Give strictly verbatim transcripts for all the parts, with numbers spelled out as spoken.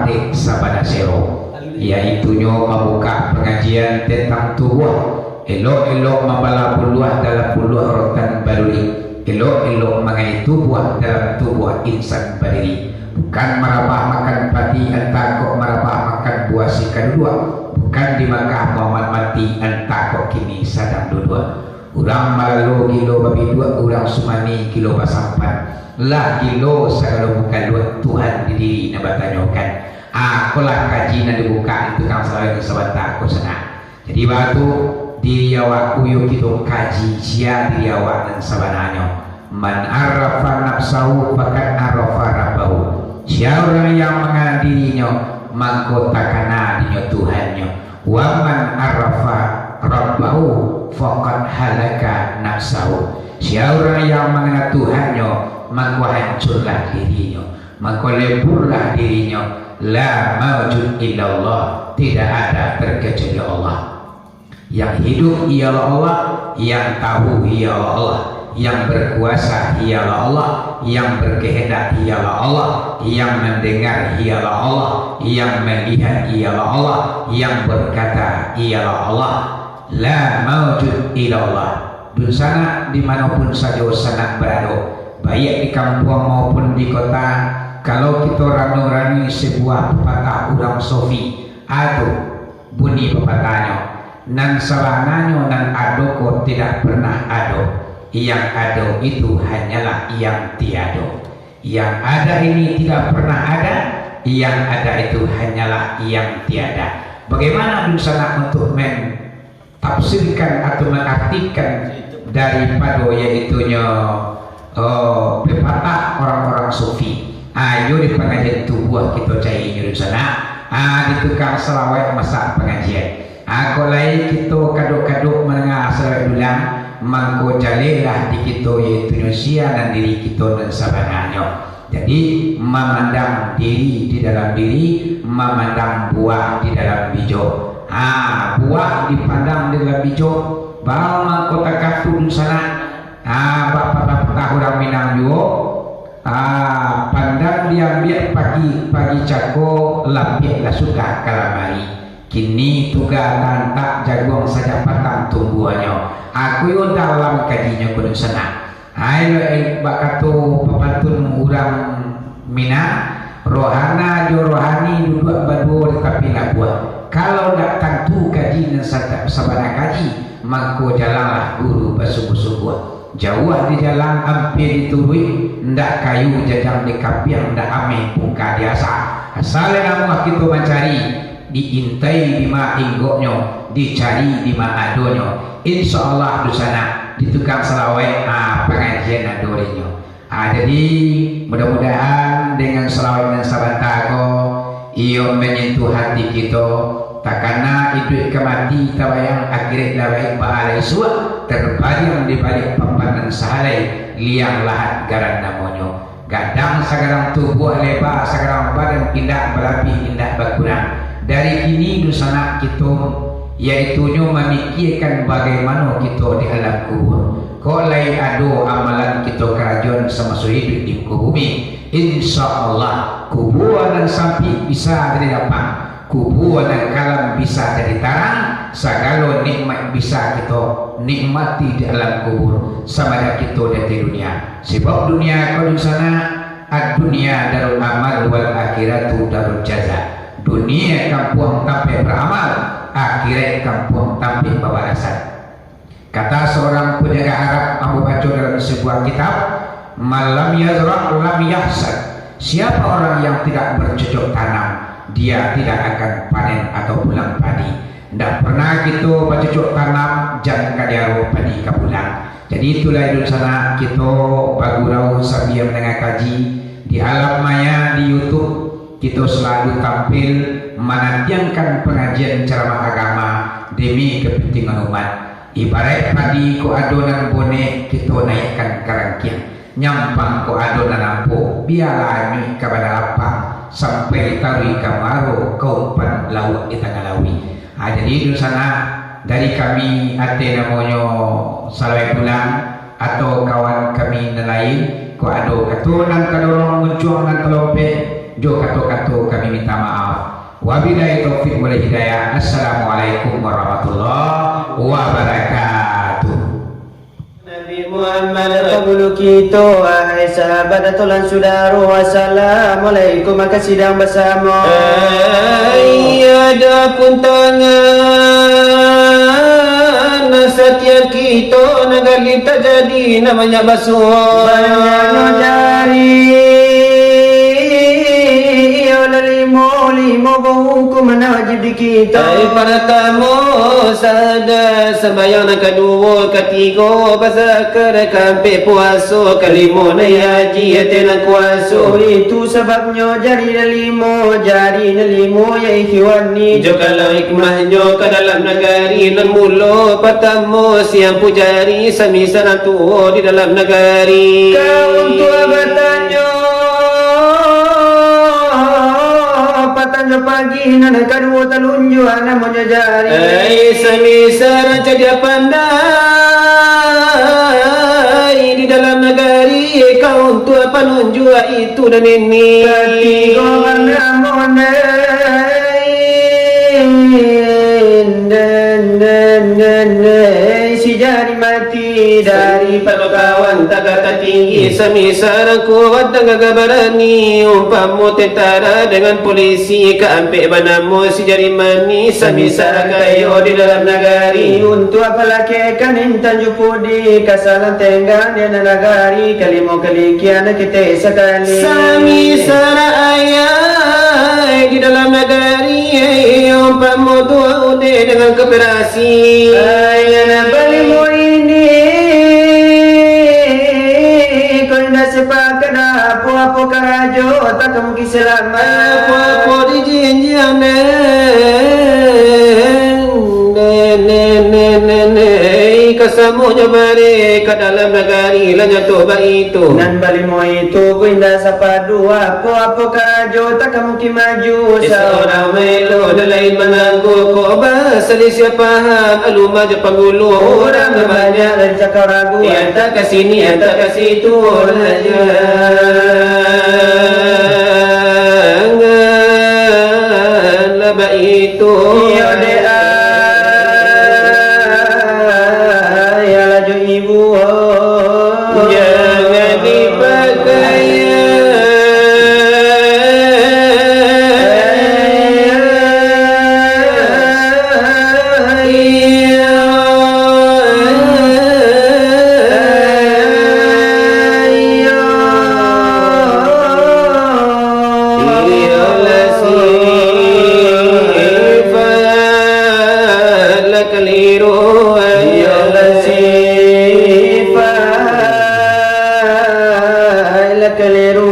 Tarik sabana sero, yaitunyo mambuka pangajian tantang tubuah, elok-elok mambala buluah dalam buluah rotan baduri, elok-elok mangai tubuah dalam tubuah insan badiri. Bukan marabah makan padi, antah kok marabah makan buah si kaduduak. Bukan di Makkah Muhammad mati, antah kok kini sadang duduak. Urang malalo gilo babiduak, urang sumani gilo basampan. Lah gilo sagalo mukaluak, Tuhan di diri nan batanyokan. Ah, ko lah kaji nan dibukak di tukang salawek nan sabanta ko sanak. Jadi, baa tu, diri awak ko yo kito kaji, sia diri awak nan sabananyo. "Man arafa nafsahu, faqad arafa rabbahu." Sia urang yang mangana dirinyo, mangko takana dinyo Tuhannyo. "Wa man arafa rabbahu, faqad halaka nafsahu." Sia urang yang mangana Tuhannyo, mangko hancurlah dirinyo, mangko leburlah dirinyo. "La maujud illallah," tidak ada terkecuali Allah. Yang hidup ialah Allah, yang tahu ialah Allah, yang berkuasa ialah Allah, yang berkehendak ialah Allah, yang mendengar ialah Allah, yang melihat ialah Allah, yang berkata ialah Allah. La maujud illallah. Dunsanak, di manopun sajo sanak barado, baiak di kampuang maupun di kota, kalau kito ranung-ranui sabuah pepatah urang sofi, ado bunyi pepatahnyo, nan sabananyo nan ado ko tidak pernah ado, yang ado itu hanyalah yang tiado. Yang ada ini tidak pernah ada, yang ada itu hanyalah yang tiada. Bagaimana dunsanak untuk mentafsirkan atau mengartikan daripado yaitunyo, oh, pepatah orang-orang sufi? Ayo di pangajian tubuah kito cari nyo dunsanak. Ah, di tukang salawek masak pangajian. Ako lai kito kadok-kadok mandanga salawek dulang, mangko jalehlah di kito, yaitunyo sia nan diri kito nan sabananyo. Jadi, mamandang diri di dalam diri, mamandang buah di dalam bijo. Ha, buah dipandang di dalam bijo, baa mangko takah tu dunsanak. Ha, bak patah-patah urang Minang juo. Ha, pandang diambiak pagi, pagi cako, lapiak lah sudah ka lamari. Kini tuga taantak jaguang sajak patang tumbuahnyo. Ako yo dalam kajinyo ko dunsanak. Hai lo, eh, bak kato papantun urang Minang, rohana jo rohani duduak baduo di tapi labuah. Kalau ndak tantu kaji nan sa-, sabana kaji, mangko jalanlah guru basungguah-sungguah. Jauah di jalan ampia dituruik, ndak kayu jajang di kapiang, ndak ameh bungka diasak. Asal namuah kito mancari, diintai dima inggoknyo, dicari dima adonyo. Insya Allah dunsanak, di tukang salawek, ah, pangajian ado dinyo. Ah, jadi, mudah-mudahan dengan salawek nan sabanta ko, iyo manyentuh hati kito, takana iduik ka mati, tabayang akhirat lah baik baalai suak, terbariang di baliak papan nan sahalai, liang lahat garan namonyo. Gadang sagadang tubuah, leba sagadang badan, indak balabih, indak bakurang. Dari kini dunsanak kito, yaitunyo mamikiakan bagaimano kito di alam kubur. Kok lai ado amalan kito karajoan samaso iduik di muko bumi, insya Allah, kubua nan sampik bisa jadi lapang, kubua nan kalam bisa jadi tarang, sagalo nikmat bisa kito nikmati di alam kubur, samada kito di ateh dunia. Sebab dunia ko dunsanak, ad-dunya darul amal wal akhiratu darul jaza. Dunia kampuang tampek baramal, akhirat kampuang tampek babalasan. Kata seorang penyaga Arab, ambo baco dalam sebuah kitab, "Man lam yazra' lam yahsad." Siapa orang yang tidak bercocok tanam, dia tidak akan panen atau pulang padi. Ndak pernah kito bacocok tanam, jan ka diaro padi ka pulang. Jadi itulah dunsanak, kito bagurau sambia mandanga kaji di alam maya, di YouTube. Kito salalu tampil manantiangkan pangajian caramah agama demi kapantingan umat. Ibaraik padi, kok ado nan boneh, kito naikkan ka rangkiang. Nyampang kok ado nan ampo, bialah anyuik ka bana lapang, sampai taruih ka muaro, ka umpan lauak di tangah lauik. Ha, jadi dunsanak, dari kami ateh namonyo Salawek Bulan, atau kawan kami nan lain, kok ado kato nan tadorong, muncuang nan talompeh, Jo kato-kato kami minta maaf. Wabillahi taufik wal hidayah. Assalamualaikum warahmatullahi wabarakatuh. Nabi Muhammad kabulu kito, wahai sahabat, datulan sudaro, assalamualaikum, maka sidang basamo. Ai, adapun tangan, satiap kito nan gali tajadi, nan banyak basuo. Banyaknyo jari, iyo lah limo, limo bahukum nan wajib di kito. Ai, partamo, sahada, sambayang, nan kaduo, katigo, bazakar, kaampek, puaso, kalimo, naiak haji, ateh nan kuaso. Itu sababnyo jari nan limo, jari nan limo, ya ikhwani. Jo kalau hikmahnyo ka dalam nagari, nan mulo partamo, siampu jari, sami sarang tuo di dalam nagari. Ka untuak batanyo, patang jo pagi, nan kaduo talunjuak namonyo jari. Ai, sami sarang cadiak pandai di dalam nagari, ka untuak panunjuak itu dan ini. Katigo banamonyo, si jari mati dari pado kawan tagak tatinggi, sami sarang kuat dan gagah barani, umpamo tentara dengan polisi, kaampek banamo si jari manih, sami sarang kayo di dalam nagari. Untuak palakeh kan intan jo pudi, ka salang tenggang di nagari, kalimo kalikian kito sakali. Sami sarang ayah di dalam nagari, umpamo tuo udeh dengan koperasi. Ayah nan balimo ini, kok indak sapakat, apo-apo karajo, tak ka mungkin salamat. Apo-apo dijinjiang, nen, nen, nen, nen, nen, nen, kasamonyo bareh ka dalam nagari, lah nyato baitu. Nan balimo itu, kok indak sapadu, apo-apo karajo, tak ka mungkin maju. Saurang maelo, nan lain manangguh, kok basalisiah paham, alun maja panggulu, urang nan banyak dari cakau ragu, antak ka sini, antak ka situ, lah janganlah baitu. Iyo dek, ah, iyolah jo ibu, oh. Jangan dipakai. Iyolah sifat lah kaliru. Iyolah sifat lah kaliru.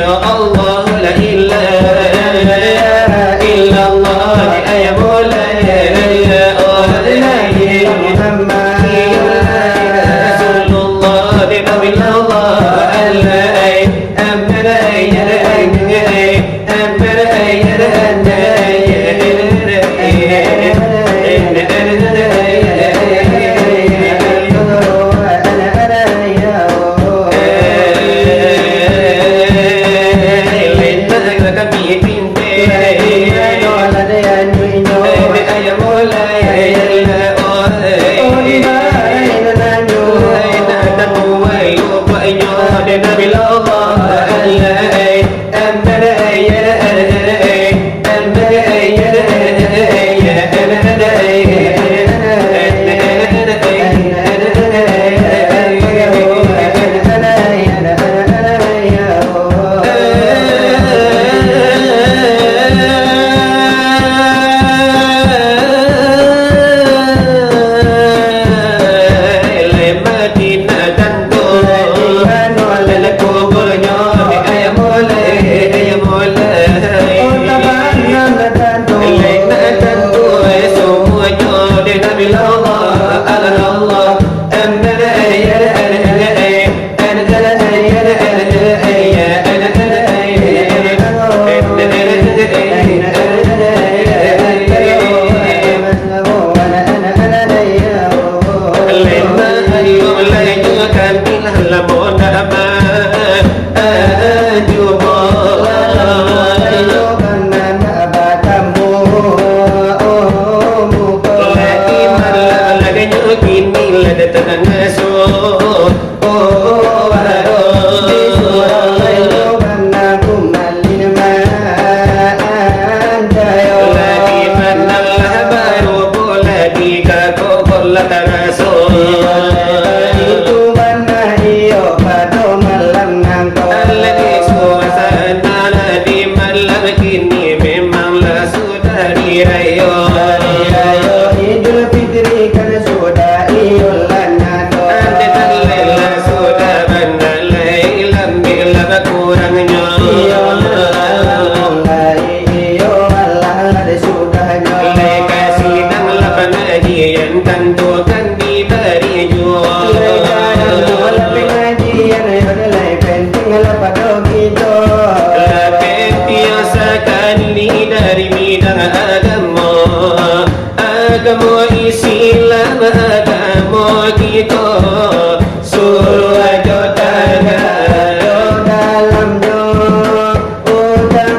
Ya Allah, la ilaha illallah, ya Maulana, ya Muhammad, ya Rasulullah, ya Nabi Allah, Allah, ay, Ahmad, ay, ay, ay, ay. Suasana di malam kini memanglah sudah hari raya. Hari raya Idul Fitri kan sudah iyo lah nado. Ande talai lah sudah bana lai, lambek lah bakurangnyo. Iyo lah, mulai iyo alah lah sudahnyo. Lai ka sidang lah pangajian, tantu kan dibari juo. Lai ka sidang lah pangajian, yo lah lai penting lah pado kito. Lah penting sakali dari bidang agamo. Agamo Islam, agamo kito, suruah jo tagak, jo dalam jo utang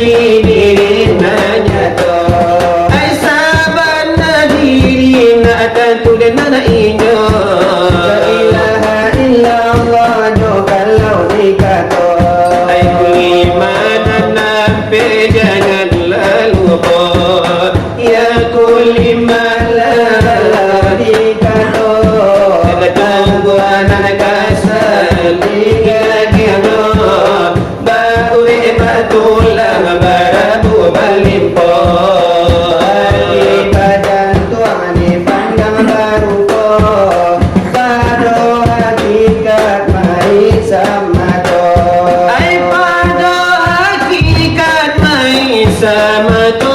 Diri nan nyato. Ai sabana diri nak tantu den nan inyo. La ilaha illallah jo kalau dikato. Ai kulimah nan ampek jangan laluko. Ya kulimah lah dikato. Tunggu anak kasar di gagianyo. Baurek batulang barabu balimpo. Hati bajantuang dipandang barupo. Pado hakikat maisa mato. Ai pado hakikat maisa mato.